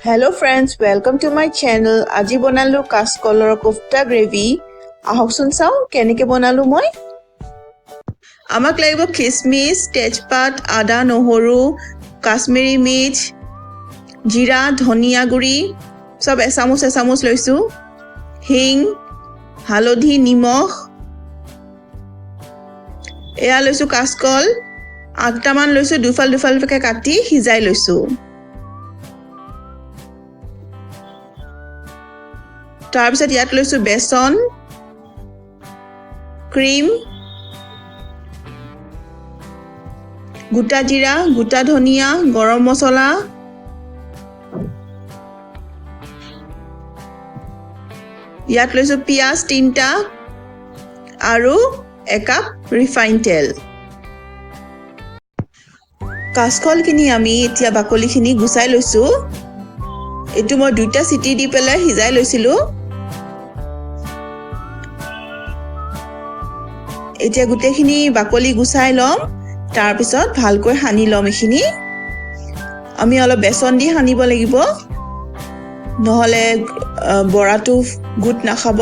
Hello friends, welcome to my channel. আজি বনালোঁ কাচকলৰ kofta gravy. আহকচোন চাওঁ কেনেকৈ বনালোঁ মই। আমাক লাগিব খিচমিচ, তেজপাত, আদা, নহৰু, কাশ্মীৰী মিৰ্চ, জিৰা, ধনিয়া গুড়ি চব এচামুচ এচামুচ লৈছোঁ, হিং, হালধি, নিমখ। এয়া লৈছোঁ কাচকল 8টামান লৈছোঁ, দুফাল দুফালকৈ কাটি সিজাই লৈছোঁ। তাৰপিছত ইয়াত লৈছোঁ বেচন, ক্ৰীম, গোটা জিৰা, গোটা ধনিয়া, গৰম মছলা, ইয়াত লৈছোঁ পিঁয়াজ 3টা আৰু একাপ ৰিফাইন তেল। কাচকলখিনি আমি এতিয়া বাকলিখিনি গুচাই লৈছোঁ। এইটো মই 2টা চিটি দি পেলাই সিজাই লৈছিলোঁ। এতিয়া গোটেইখিনি বাকলি গুচাই ল'ম, তাৰপিছত ভালকৈ সানি ল'ম। এইখিনি আমি অলপ বেচন দি সানিব লাগিব, নহ'লে বৰাটো গোট নাখাব।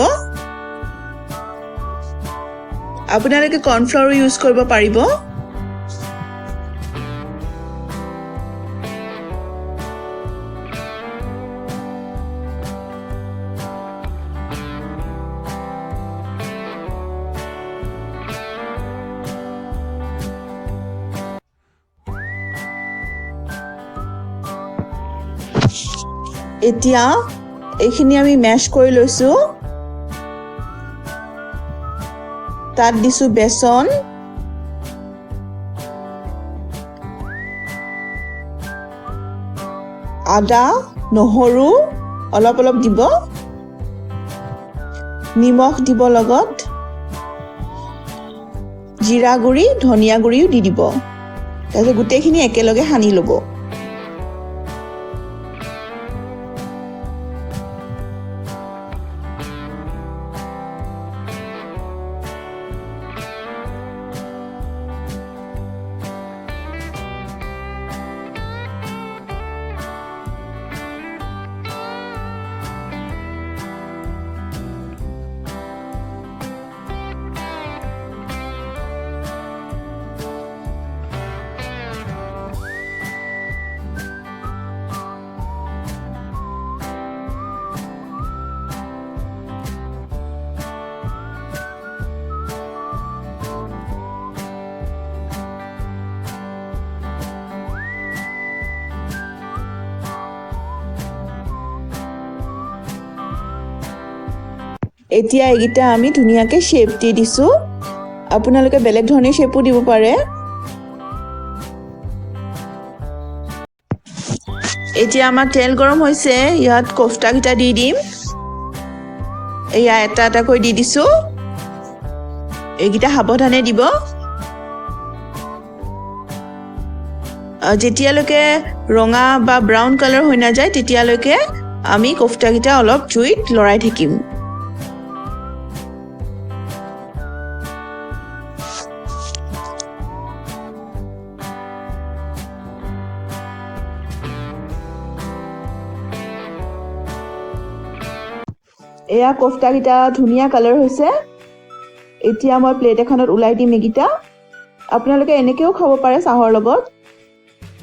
আপোনালোকে কৰ্ণফ্ল'ৰো ইউজ কৰিব পাৰিব। এতিয়া এইখিনি আমি মেছ কৰি লৈছোঁ। তাত দিছোঁ বেচন, আদা, নহৰু অলপ অলপ দিব, নিমখ দিব, লগত জিৰা গুড়ি, ধনিয়া গুড়িও দি দিব। তাৰপিছত গোটেইখিনি একেলগে সানি ল'ব। এতিয়া এইকেইটা আমি ধুনীয়াকৈ শ্বেপ দি দিছোঁ। আপোনালোকে বেলেগ ধৰণে শ্বেপো দিব পাৰে। এতিয়া আমাৰ তেল গৰম হৈছে, ইয়াত কোফটাকেইটা দি দিম। এয়া এটা এটাকৈ দি দিছোঁ। এইকেইটা সাৱধানে দিব। যেতিয়ালৈকে ৰঙা বা ব্ৰাউন কালাৰ হৈ নাযায় তেতিয়ালৈকে আমি কোফটাকেইটা অলপ জুইত লৰাই থাকিম। এয়া কোফটাকেইটা ধুনীয়া কালাৰ হৈছে। এতিয়া মই প্লেট এখনত ওলাই দিম এইকেইটা। আপোনালোকে এনেকৈও খাব পাৰে চাহৰ লগত।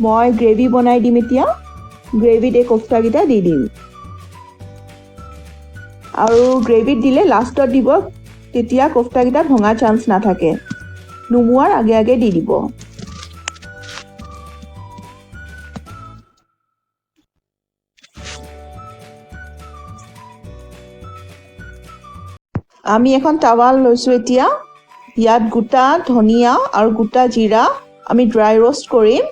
মই গ্ৰেভি বনাই দিম এতিয়া। গ্ৰেভিত এই কোফটাকেইটা দি দিম আৰু গ্ৰেভিত দিলে লাষ্টত দিব, তেতিয়া কোফটাকেইটা ভঙা চান্স নাথাকে। নুমোৱাৰ আগে আগে দি দিব। আমি এখন টাৱা লৈছোঁ এতিয়া। ইয়াত গোটা ধনিয়া আৰু গোটা জিৰা আমি ড্ৰাই ৰোষ্ট কৰিম।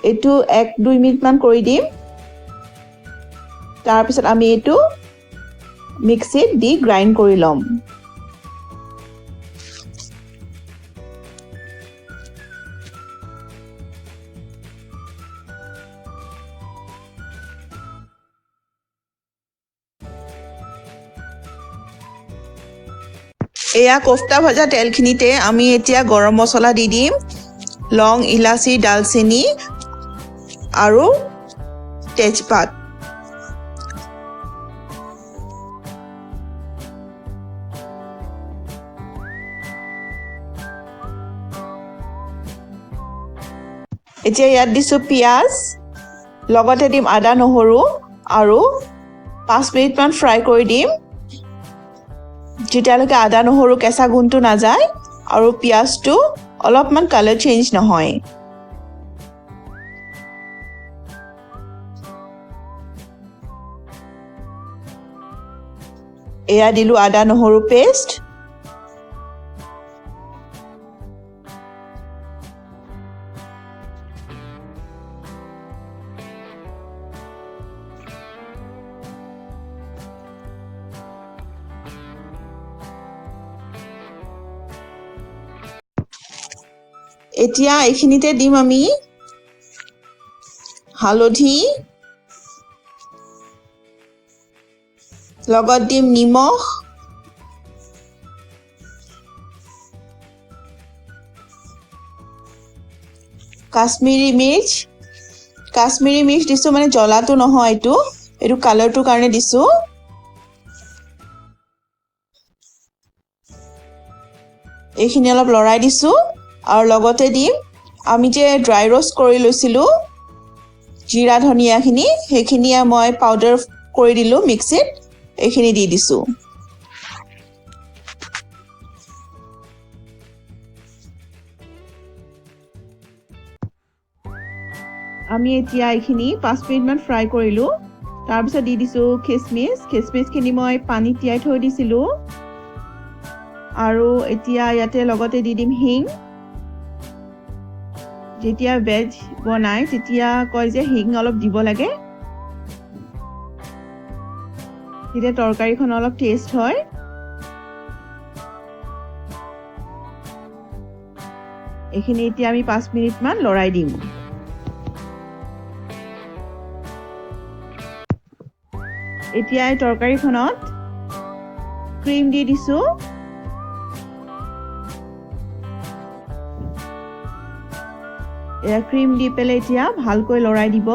এইটো 1-2 মিনিটমান কৰি দিম। তাৰপিছত আমি এইটো মিক্সিত দি গ্ৰাইণ্ড কৰি ল'ম। এয়া কোফটা ভজা তেলখিনিতে আমি এতিয়া গৰম মছলা দি দিম, লং, ইলাচি, ডালচেনি আৰু তেজপাত। এতিয়া ইয়াত দিছোঁ পিঁয়াজ, লগতে দিম আদা নহৰু আৰু 5 মিনিটমান ফ্ৰাই কৰি দিম, যেতিয়ালৈকে আদা নহৰু কেঁচা গোন্ধটো নাযায় আৰু পিঁয়াজটো অলপমান কালাৰ চেঞ্জ নহয়। এয়া দিলোঁ আদা নহৰু পেষ্ট। এতিয়া এইখিনিতে দিম আমি হালধি, লগত দিম নিমখ, কাশ্মীৰী মিৰ্চ। কাশ্মীৰী মিৰ্চ দিছোঁ মানে জ্বলাটো নহয়, এইটো কালাৰটোৰ কাৰণে দিছোঁ। এইখিনি অলপ লৰাই দিছোঁ আৰু লগতে দিম আমি যে ড্ৰাই ৰ'ষ্ট কৰি লৈছিলোঁ জিৰা ধনিয়াখিনি, সেইখিনি মই পাউডাৰ কৰি দিলোঁ মিক্সিত, এইখিনি দি দিছোঁ। আমি এতিয়া এইখিনি 5 মিনিটমান ফ্ৰাই কৰিলোঁ। তাৰপিছত দি দিছোঁ খিচমিচ। খিচমিচখিনি মই পানীত তিয়াই থৈ দিছিলোঁ। আৰু এতিয়া ইয়াতে লগতে দি দিম হিং। যেতিয়া ভেজ বনায়, তেতিয়া কয় যে হিং অলপ দিব লাগে, তেতিয়া তৰকাৰীখন অলপ টেষ্ট হয়। এইখিনি এতিয়া আমি 5 মিনিটমান লৰাই দিম। এতিয়া এই তৰকাৰীখনত ক্ৰীম দি দিছোঁ। এয়া ক্ৰীম দি পেলাই এতিয়া ভালকৈ লৰাই দিব।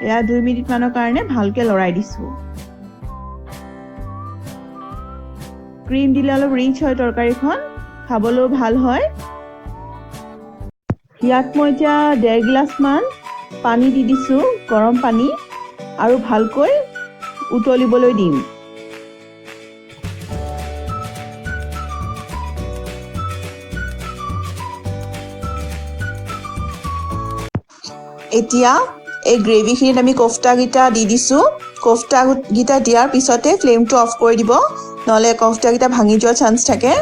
এয়া 2 মিনিটমানৰ কাৰণে ভালকৈ লৰাই দিছোঁ। ক্ৰীম দিলে অলপ ৰিচ হয় তৰকাৰীখন, খাবলৈও ভাল হয়। ইয়াত মই এতিয়া 1.5 গিলাচমান পানী দি দিছোঁ, গৰম পানী, আৰু ভালকৈ উতলিবলৈ দিম। এতিয়া এই গ্ৰেভিখিনিত আমি কোফটাকেইটা দি দিছোঁ। কোফটাকেইটা দিয়াৰ পিছতে ফ্লেমটো অফ কৰি দিব, নহ'লে কোফটাকেইটা ভাঙি যোৱাৰ চান্স থাকে।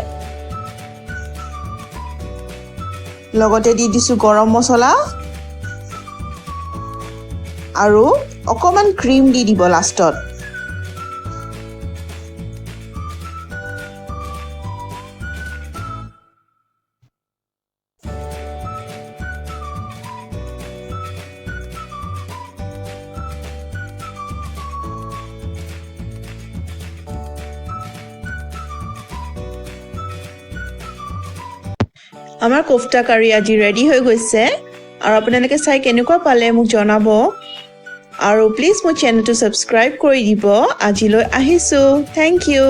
লগতে দি দিছোঁ গৰম মছলা আৰু অকণমান ক্ৰীম দি দিব লাষ্টত। আমাৰ কোফটা কাৰী আজি ৰেডি হৈ গৈছে আৰু আপোনালোকে চাই কেনেকুৱা পালে মোক জনাব আৰু প্লিজ মোৰ চেনেলটো ছাবস্ক্ৰাইব কৰি দিব। আজিলৈ আহিছোঁ, thank U.